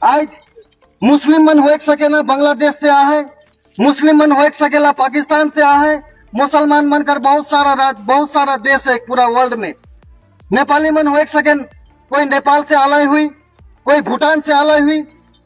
आज मुस्लिम मन हो सके ना बांग्लादेश से आए, मुस्लिम मन हो सकेला पाकिस्तान से आए, मुसलमान मन कर बहुत सारा राज, बहुत सारा देश है पूरा वर्ल्ड में। नेपाली मन हो सके, कोई नेपाल से आला हुई, कोई भूटान से आला हुई,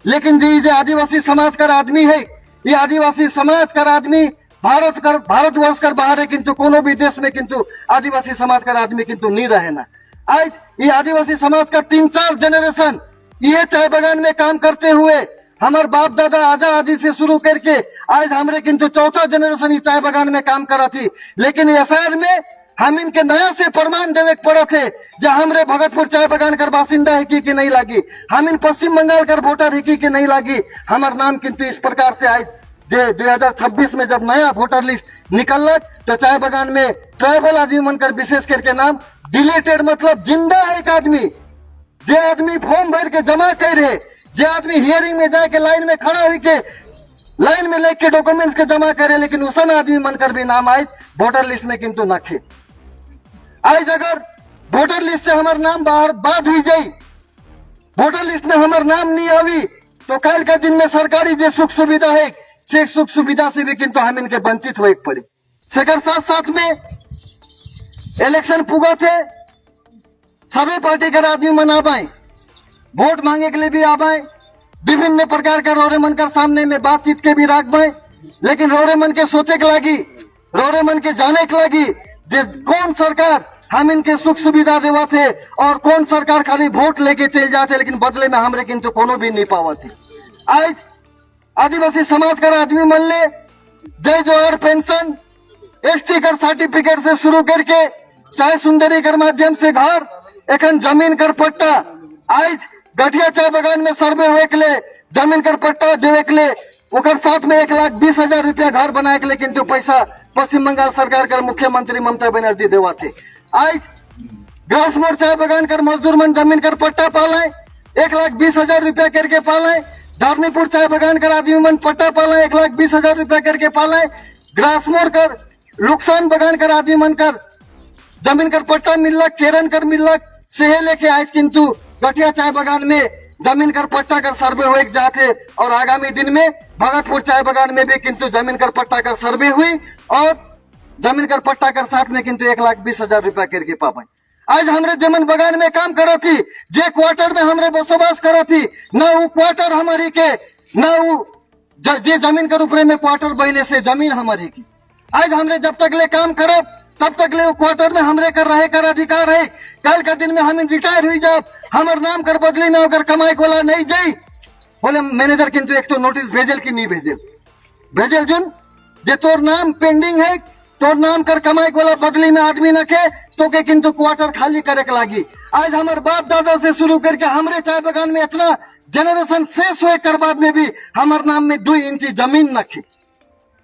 लेकिन जी जे आदिवासी समाज कर आदमी है, ये आदिवासी समाज कर आदमी भारत कर, भारतवर्ष कर बाहर है, किंतु कोनो भी देश में किंतु आदिवासी समाज कर आदमी किंतु नहीं रहे ना। आज ये आदिवासी समाज का तीन चार जनरेशन ये चाय बागान में काम करते हुए, हमार बाप दादा आजा आदि से शुरू करके आज हमरे किंतु चौथा जनरेशन ही चाय बागान में काम करा थी। लेकिन एस में हम इनके नया से प्रमाण देवे के पड़त है जे हमरे भगतपुर चाय बागान कर बासिंदा है की, कि नहीं लागी, हम इन पश्चिम बंगाल कर वोटर है की नहीं लागी। हमार नाम किंतु इस प्रकार से आज जे 2026 में जब नया वोटर लिस्ट निकलक तो चाय बागान में ट्राइबल आदमी मन कर विशेष करके नाम डिलीटेड। मतलब जिंदा है एक आदमी, जे आदमी फॉर्म भर के जमा कर रहे, जे आदमी हियरिंग में जाके लाइन में खड़ा हुई के लाइन में लेके डॉक्यूमेंट्स के जमा करे, लेकिन उसन आदमी मन कर भी नाम आज वोटर लिस्ट में किंतु नखे। आज अगर वोटर लिस्ट से हमार नाम बाहर बाद हुई जाई, वोटर लिस्ट में हमार नाम नहीं आवी, तो कल के दिन में सरकारी जो सुख सुविधा है, से सुख सुविधा से भी किंतु हम इनके वंचित हुए पड़ी। सेकर साथ साथ में इलेक्शन पुगा थे, सभी पार्टी के आदमी मन आबाए, वोट मांगे के लिए भी आबाए, विभिन्न प्रकार का रोरे मन कर सामने में बातचीत के भी राख पाए। लेकिन रोरे मन के सोचे के लागी, रोरे मन के जाने के लागी जे कौन सरकार हम इनके सुख सुविधा देवा थे और कौन सरकार खाली वोट लेके चल जाते, लेकिन बदले में हमरे किंतु कोनो भी नहीं पावा थे। आज आदिवासी समाज का आदमी मन ले जय जोहार पेंशन, एसटी कर सर्टिफिकेट से शुरू करके चाय सुंदरी कर माध्यम से घर, एखन जमीन कर पट्टा, आज गठिया चाय बागान में सर्वे हुए के लिए जमीन कर पट्टा देवे के लिए, ओकर साथ में 1,20,000 रुपया घर बनाए के लिए किंतु पैसा पश्चिम बंगाल सरकार कर मुख्यमंत्री ममता बनर्जी देवा थे। आज ग्रासमोर चाय बागान कर मजदूर मन जमीन कर पट्टा पालाए, 1,20,000 रुपया करके पालाए। धरनीपुर चाय बागान कर आदमी मन पट्टा पालाए, 1,20,000 रुपया करके पालाए। ग्रासमोर कर नुकसान बागान कर आदमी मन कर जमीन कर पट्टा मिलक, केरन कर मिलक, सेहे लेके आज किंतु गठिया चाय बागान में जमीन कर पट्टा कर सर्वे हुए जाते और आगामी दिन में भगतपुर चाय बागान में भी किंतु जमीन कर पट्टा कर सर्वे हुई और जमीन कर पट्टा कर साथ में किंतु 1,20,000 रुपया करके पापाई। आज हमरे जमन बगान में काम करत थी, जे क्वार्टर में हमरे बसोबास करत थी, न वो क्वार्टर हमारी के, न वो जे जमीन कर ऊपरे में क्वार्टर बहने से जमीन हमारी की। आज हमरे जब तक ले काम करब, तब तक ले वो क्वार्टर में हमरे कर रहे कर अधिकार है। कल के दिन में हम रिटायर हुई जब हमर नाम कर बदली में अगर कमाई कोला नहीं जाई, बोले मैनेजर किंतु एक तो नोटिस भेजल कि नहीं भेजल? भेजल जुन जे तोर नाम पेंडिंग है, तोर नाम कर कमाई कोला बदली में आदमी नखे, तो के किंतु क्वार्टर खाली करे के लागी। आज हमार बाप दादा से शुरू करके हमरे चाय बागान में इतना जनरेशन शेष हुए कर बाद में भी हमार नाम में 2 इंची जमीन नखे।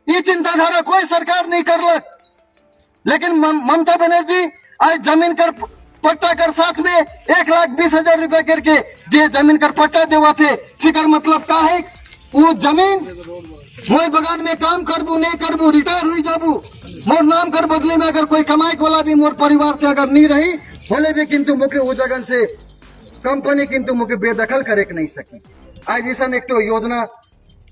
ये चिंताधारा कोई सरकार नहीं करलक, लेकिन ममता बनर्जी आज जमीन कर पट्टा कर साथ में 1,20,000 रुपया करके जे जमीन कर पट्टा देवा थे, सिकर मतलब का है? वो जमीन मोई बगान में काम करबू, नहीं करबू, रिटायर हुई जाबू, मोर नाम कर बदले में अगर कोई कमाई कोला भी मोर परिवार से अगर नहीं रही होले भी किंतु मुके वो जगह से कंपनी किंतु मुके बेदखल करे के नहीं सकी। आज ऐसा एक तो योजना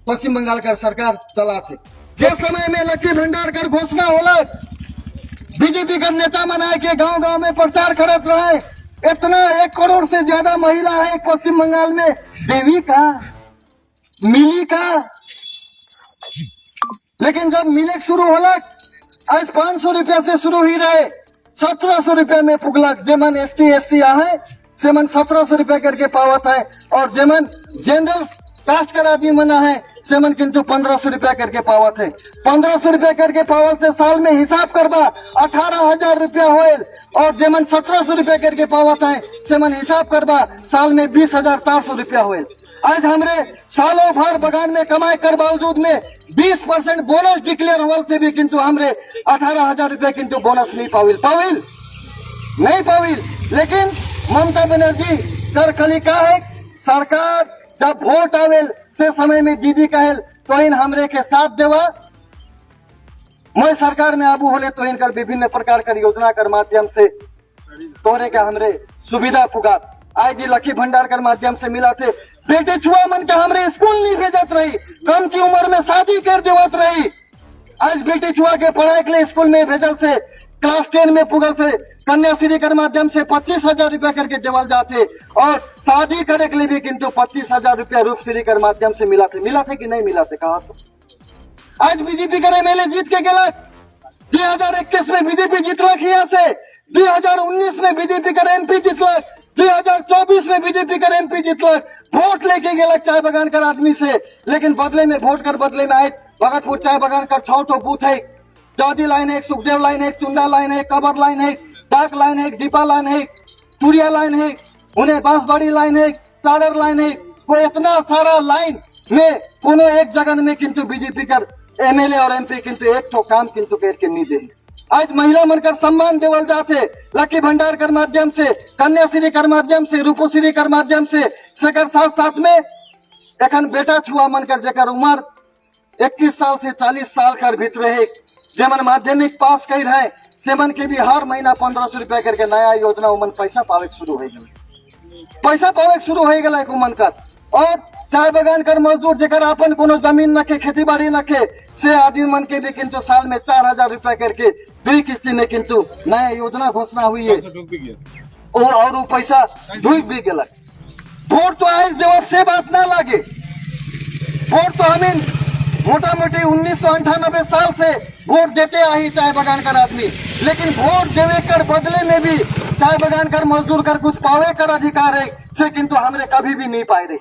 पश्चिम बंगाल का सरकार चला थे। जे समय में लक्ष्मी भंडार कर घोषणा होला, बीजेपी का नेता मनाए के गांव गांव में प्रचार करत रहे, इतना 1 करोड़ से ज्यादा महिला है पश्चिम बंगाल में, देवी का मिली का? लेकिन जब मिले शुरू होला, आज 500 रुपया से शुरू ही रहे, 1700 रुपया में पुगलक। जेमन एस टी, एस सी आहे, सेमन 1700 रुपया करके पावत है और जेमन जनरल कास्ट कर आदमी मना है, सेमन किंतु 1500 रुपया करके पावत है। 1500 रुपया करके पावत से साल में हिसाब करबा, 18,000 रुपया होयल और जेमन 1700 रुपया करके पावत है, सेमन हिसाब करबा, साल में 20,400 रुपया होयल। आज हमरे सालों भर बगान में कमाई कर बावजूद में 20% बोनस डिक्लेयर होल से भी किंतु हमरे 18,000 रुपया किंतु बोनस नहीं पाविल। पाविल? नहीं पाविल। लेकिन ममता बनर्जी कर खली का है, सरकार जब वोट आवेल से समय में दीदी कहेल तो इन हमरे के साथ देवा, मैं सरकार में आबू होले तो इनकर विभिन्न प्रकार कर योजना कर माध्यम से तोरे के हमरे सुविधा पुगा। आज जी लक्की भंडार कर माध्यम से मिला थे। बेटे छुआ मन के हमरे स्कूल नहीं भेजत रही, कम की उम्र में शादी कर देवत रही। आज बेटी छुआ के पढ़ाई के लिए स्कूल में भेजल से, क्लास 10 में पुगल से कन्याश्री कर माध्यम से 25,000 रुपया करके देवल जाते और शादी करे के लिए भी किंतु 25,000 रुपया रूपश्री कर माध्यम से मिला थे। मिला थे कि नहीं मिला थे, कहा तो? आज बीजेपी कर एमएलए जीत के गया। 2021 में बीजेपी जीतलक यहाँ से, 2019 में बीजेपी कर एमपी जीतलक, 2024 में बीजेपी कर एमपी जीतलक। वोट लेके गेलक चाय बगान कर आदमी से, लेकिन बदले में, वोट कर बदले में आए भगतपुर चाय बगान कर छह ठो बूथ है। जादी लाइन है, सुखदेव लाइन है, चुंदा लाइन है, कबर लाइन है, डाक लाइन है, डिपा लाइन है, चूड़िया लाइन है, उन्हें बांसबाड़ी लाइन है, चादर लाइन है। वो इतना सारा लाइन में कोनो एक जगह में किंतु बीजेपी कर एमएलए और एमपी किंतु एक तो काम किंतु करके नहीं दे। आज महिला मन कर सम्मान देवल जाते लक्की भंडार कर माध्यम से, कन्याश्री कर माध्यम से, रूपश्री कर माध्यम से। सेकर साथ साथ में एखन बेटा छुआ मन कर, जेकर उम्र 21 साल से 40 साल कर भीतर है, जेमन माध्यमिक पास कर है, सेमन के भी हर महीना 1500 रुपया करके नया योजना उमन पैसा पावे के शुरू हो गए, पैसा पावे के शुरू हो गया उमन कर। और चाय बगान कर मजदूर, जेकर अपन कोनो जमीन न के, खेती बाड़ी न के, से आदमी मन के भी किंतु साल में 4000 रुपया करके दुई किस्ती में किंतु नया योजना घोषणा हुई है। पैसा डूब भी गया। और वो पैसा डूब भी गया। वोट तो आज देवब से बात ना लागे। वोट तो हमें मोटा मोटी 1998 साल से वोट देते आई चाय बगान कर आदमी, लेकिन वोट देवे कर बदले में भी चाय बगान कर मजदूर कर कुछ पावे कर अधिकार है, से किंतु हमने कभी भी नहीं पाए रही,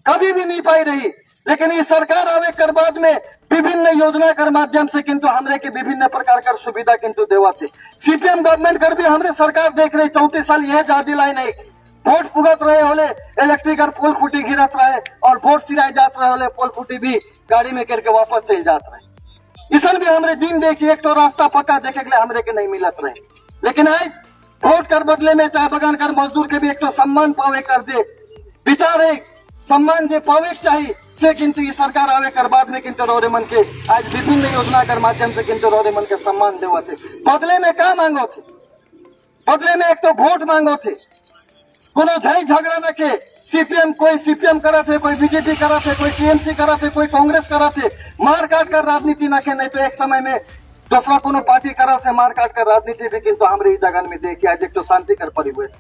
कभी भी नहीं पाई रही। लेकिन ये सरकार आवे कर बाद में विभिन्न योजना कर माध्यम से किंतु हमरे के विभिन्न प्रकार कर सुविधा किंतु देवा से। सीपीएम गवर्नमेंट कर भी हमरे सरकार देख रही, 34 साल यह जादी लाइन है। वोट पुगत रहे होले इलेक्ट्रिक और पोल खुटी गिरत रहे और वोट सिराई जात रहे होले पोल खुटी भी गाड़ी में करके वापस चल जात रहे। इसन भी हमरे दिन देखी, एक तो रास्ता पक्का देखे के लिए हमरे के नहीं मिलत रहे। लेकिन आज वोट कर बदले में चाय बगान कर मजदूर के भी एक तो सम्मान पावे कर दे विचार है, सम्मान जे पावे के चाहिए, से किंतु ये सरकार आवे कर बाद में किंतु रोरे मन के आज विभिन्न योजना कर माध्यम से किंतु रोरे मन के सम्मान देवा थे। बदले में का मांगो थे? बदले में एक तो वोट मांगो थे। कोनो झई झगड़ा न के सीपीएम, कोई सीपीएम करा थे, कोई बीजेपी करा थे, कोई टीएमसी करा थे, कोई कांग्रेस करा थे, मार काट कर राजनीति न के। नहीं तो एक समय में दूसरा कोनो पार्टी करा थे, मार काट कर राजनीति भी किंतु हमरे ई जगह में देखी। आज एक तो शांति कर परिवेश।